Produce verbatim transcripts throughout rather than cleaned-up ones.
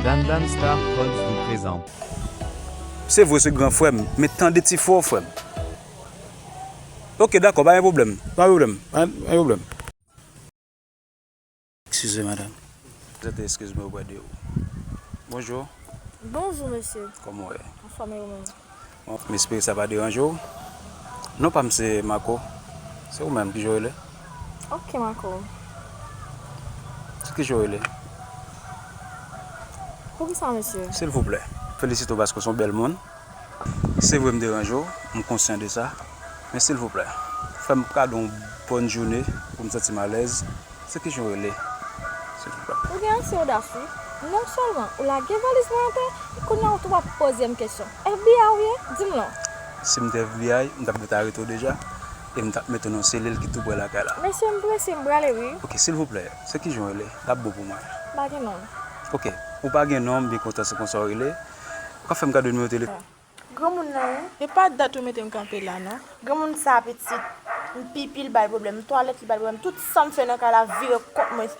Dandan Star Prodz vous présente. Se vre, se gran frè m, men tande ti fò, frè m. Ok, dakò, pa gen pwoblèm. Pa gen pwoblèm. Pa gen pwoblèm. Eskize, madanm. Prezante, eskize m oprè de ou. Bonjou. Bonjou, mesye. Kòman w ye? Anfòm, e ou menm? Bon, m espere sa pa deranje w. Non pa m se Marco. Se ou menm, kijan w rele? Ok, Marco. Se kijan w rele? Poukisa, mesye? Silvouplè, felisite w paske w se yon bèl moun. Se vre m deranje w, m konsyan de sa. Men silvouplè, fè m kado yon bòn jounen pou m santi m alèz. Se kijan w rele, silvouplè? Ou gen ase odas, wi. Non sèlman ou lage valiz mwen atè, kounye a ou tou ap poze m kesyon. F B I ou ye? Di m non. Si m te F B I, m t ap mete arete w deja, e m t ap mete w nan yon selil ki tou prè lakay la. Mesye, m prese, m prale, wi. Ok, silvouplè, se kijan w rele? L ap bon pou mwen. M pa gen non. Ok, ou pa gen non, m byen kontan se konsa w rele. Ou ka fè m kado nimewo telefòn? Granmoun nan, wi. E pa dat ou mete m kanpe la, non. Granmoun sa, pitit, m pipi, l ba l pwoblèm, m twalèt, li ba l pwoblèm, tout sa m fè nan kay la vire kont mwen.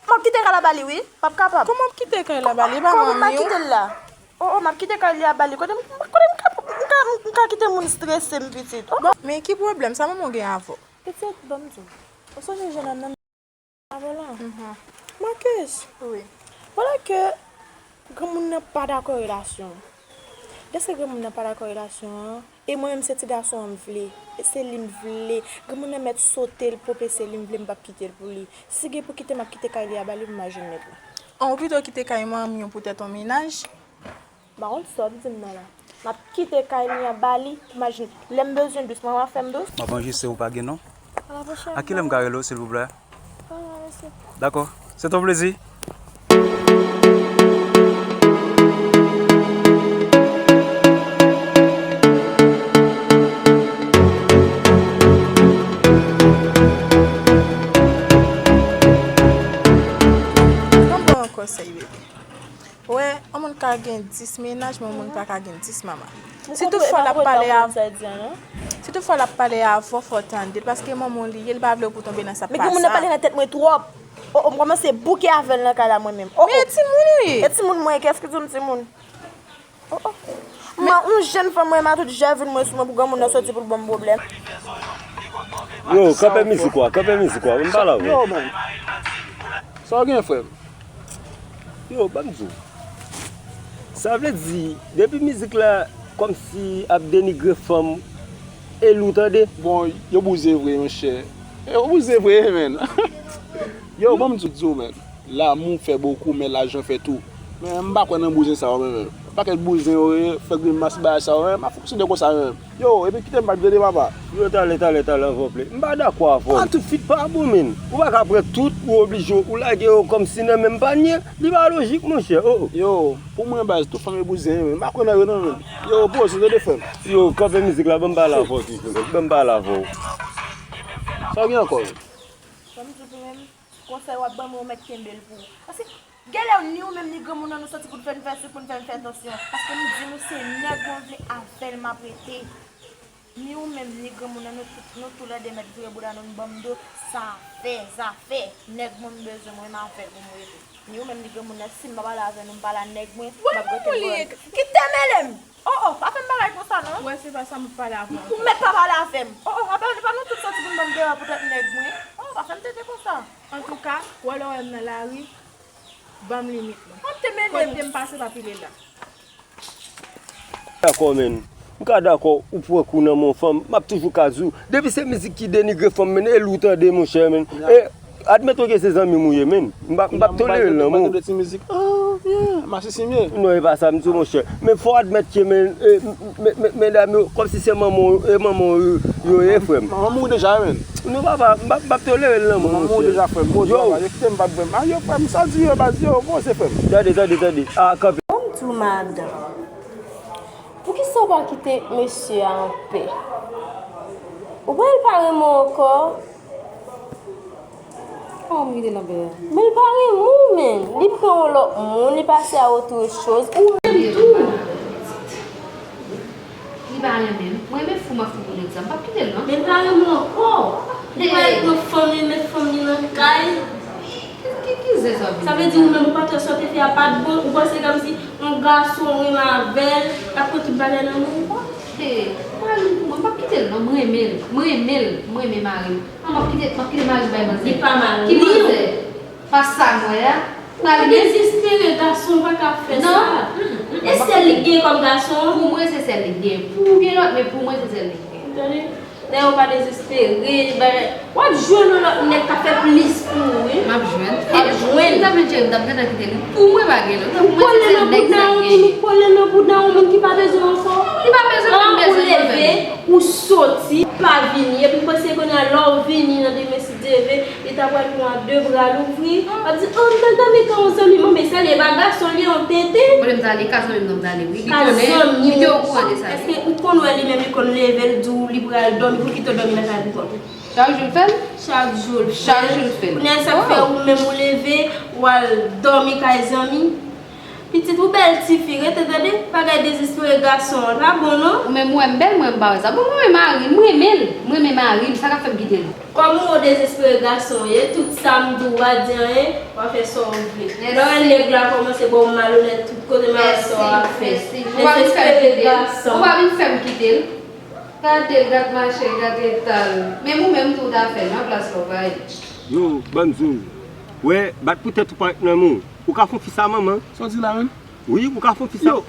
M ap kite kay la ba li, wi, m ap kapab. Kòman w ap kite kay la ba li? E pa manmi w? Kòman m ap kite l la? O, o, m ap kite kay li a ba li. Kote m, kote m ka, m ka, m ka kite moun strese m, pitit? O. Bon, men ki pwoblèm sa manman w gen avè w? Pitit, ban m di w. Ou sonje jennonm nan? Avè la. Mhm. Marcus. Wi. Vwala ke granmoun nan pa dakò relasyon an. Dèske granmoun nan pa dakò relasyon an, e mwen menm se ti gason an m vle. E se li m vle. Granmoun nan mèt sote l pwòp e se li m vle, m p ap kite l pou li. Si gen pou kite, m ap kite kay li a ba li pou m al jwenn nèg la. An, ou pito kite kay manmi w poutèt yon mennaj? M pa konn sa w ap di m nan la. M ap kite kay li an ba li, imajine. Lè m bezwen dous, mwen, w ap fè m dous? M ap anrejistre, ou pa gen non? A la pwochèn. A kilè m ka rele w, silvouplè? A la, mesye. Dakò. Se ton plezi. Ban m ba w yon konsèy, bebe. Ou wè, yon moun ka gen dis mennaj, men yon moun pa ka gen dis manman. Si toutfwa l ap pale avè w, si toutfwa l ap pale avè w, fò w tande l, paske manman w li ye, li pa vle w pou tonbe nan sa k pa sa. Men granmoun nan pale nan tèt mwen twòp. O, o, m kòmanse bouke avè l nan kay la mwen menm. O, o. Men e timoun ou ye. E timoun mwen ye, kiyès ki di w m timoun? O, o. Mwen, yon jèn fanm mwen, m a tout jèvin mwen sou mwen pou granmoun nan soti pou l ban m pwoblèm. Yo, kanpe mizik ou a, kanpe mizik ou a, m pale avè w. Yo, man. Sa w gen, frè m? Yo, ban m di w. Sa vle di, depi mizik la kòmsi ap denigre fanm, e lou tande. Bon, yo bouzen vre, monchè. Yo bouzen vre, menn. Yo, ban m di w, menn. L'amour fait beaucoup, mais l'argent fait tout. Men m pa kwè nan bouzen sa yo, menn. Pakèt bouzen yo ye, fè grimas bagay sa yo, menn. M a fonksyone konsa, menn. Yo, epi kite m bat vre de papa. Yo, talè, talè, talè, anvan w ple. M pa dakò avè w. A tout fit pa bon, menn. Ou pa ka pran tout, ou oblije, ou lage yo kòmsi nan menm panye. Li pa lojik, monchè. O, o. Yo, pou mwen, baz, tout fanm e bouzen, menn. M pa kwè nan yo, non, menn. Yo, poze, tande, frè m. Yo, kanpe mizik la, ban m pale avè w toujou, menn. Ban m pale avè w. Sa w gen ankò, menn? Ban m di w pou menm. Konsèy w ap ban mwen, ou mèt kenbe l pou ou. Paske, genlè ni ou menm ni granmoun nan nou soti pou n fè n fè sik, pou n fè n fè tansyon. Paske m di nou se nèg mwen vle, avè l m ap rete. Ni ou menm ni granmoun nan nou tout, nou toulède mèt vire bouda nou, n ban m do, sa fè, zafè. Nèg mwen m bezwen, mwen m avè l pou m rete. Ni ou menm ni granmoun nan, si m pa pale avè nou, m pale a nèg mwen, m ap rete bò l. Kite mele m! O, o, pa fè m bagay konsa non. Ou wè se pa sa m ap pale avè w. Ou mèt pa pale avè m. O, o, apa nou pa nou tout soti pou n ban m deyò poutèt nèg mwen. O, pa fè m tete konsa. Antouka, ou wè lè w wè m nan lari, ban m limit mwen. Ou ap te mele m. Kote m pase pa pile la. Dakò, menn. M ka dakò ou pran kou nan men yon fanm, m ap toujou ka di w, depi se mizik ki denigre fanm, menn, e lou tande, monchè, menn. E Admèt, oke, se zanmi m ou ye, menn. M p ap, m p ap tolere l, non, mon. Ti mizik. Ah, yeah, masisi m ye. Non, e pa sa m di w, monchè. Men fò w admèt ke, men, e, m, m, men, men, medam yo, kòmsi se manman w, e manman w yo, yo ye, frè m. Manman mouri deja, menn. Non, papa, m p ap, m p ap tolere l, non, mon. Manman mouri deja, frè m. Bon, yo, yo kite m bat, frè m. Ah, yo, frè m, sa di yo, baz, yo, bon, se frè m. Tande, tande, tande. Ah, kanpe. Ban m di w, madanm. Poukisa w pa kite mesye a anpè? Ou wè l pa renmen w ankò? Oh, m kite nan bè. Men l pa renmen w, menn. Li pran yon lòt moun, li pase a otre choz. Ou menm tou. Li pa renmen m. Mwen menm fou m ap fou pou nèg sa. M p ap kite l, non. Men l pa renmen w ankò. Li pral pran fanm li, met fanm li nan kay. Ki, ki, ki Sa vle di ou menm ou pa t wè sa w te fè a pa t bon, ou panse kòmsi yon gason ou renmen avè l, l ap pran tout bagay nan men w. Hey, mari m pou mwen, m p ap kite l non, m renmen l, m renmen l, m renmen mari m. Ah, m ap kite, m ap kite mari m bay manzè. Li pa mari. Ki manzè? Pa sa m wè a. Ou dezespere, gason pa ka fè sa. Non. E sèl li k gen kòm gason? Pou mwen se sèl li k gen. Pou gen lòt, men pou mwen se sèl li k gen. Tande? Dayè ou pa dezespere, bagay. W ap jwenn yon lòt nèg k ap fè plis pou ou, wi. M ap jwenn. M ap jwenn. M t ap jwenn cheri, m t ap gentan kite li. Pou mwen pa gen lòt. Pou mwen se sèl nèg sa k gen. Ou kole nan bouda yon moun ki pa bezwen w ankò. Li pa bezwen mwen, m bezwen mwen menm. Ou leve, ou soti, pa vini. Epi m panse kounye a lè w vini nan demen si Dye vle, li ta pral pran de bra louvri. W ap di, oh, m t al dòmi ka yon zanmi m, men sa li ye, e pa gason li ye, yon tenten. Olye m t ale ka zanmi m nan m t ale, wi. Li konnen, li te okouran de sa. Èske ou konn wè li menm li konn leve, l di w li pral dòmi, pou kite w dòmi nan kay pou kont ou? Chak jou l fè l? Chak jou l fè l. Chak jou l fè l. Kounye a sa k fè ou menm ou leve, w al dòmi kay zanmi. Pitit ou bèl tifi, rete tande, bagay dezespere gason an, pa bon non. Ou menm ou wè m bèl, mwen m pa wè sa. Bon, mwen renmen mari m, m renmen l, m renmen mari m, sa k ap fè m kite l? Kòm ou dezespere gason w ye, tout sa m di w pa di anyen, w a fè sa w vle. Lè w wè nèg la kòmanse ba w malonèt tout kote, m a wè sa w ap fè. Dezespere gason. Ou pa vin fè m kite l. Gade l, gad mache, gad eta l. Menm ou menm tou w ta fè l nan plas la w pa ye. Yo, bann zouz. Wè, bat pou tèt ou parèt nan men w. Ou ka fè yon fi sa manman. Sa w di la menm? Wi, ou ka fè yon fi sa. Yo.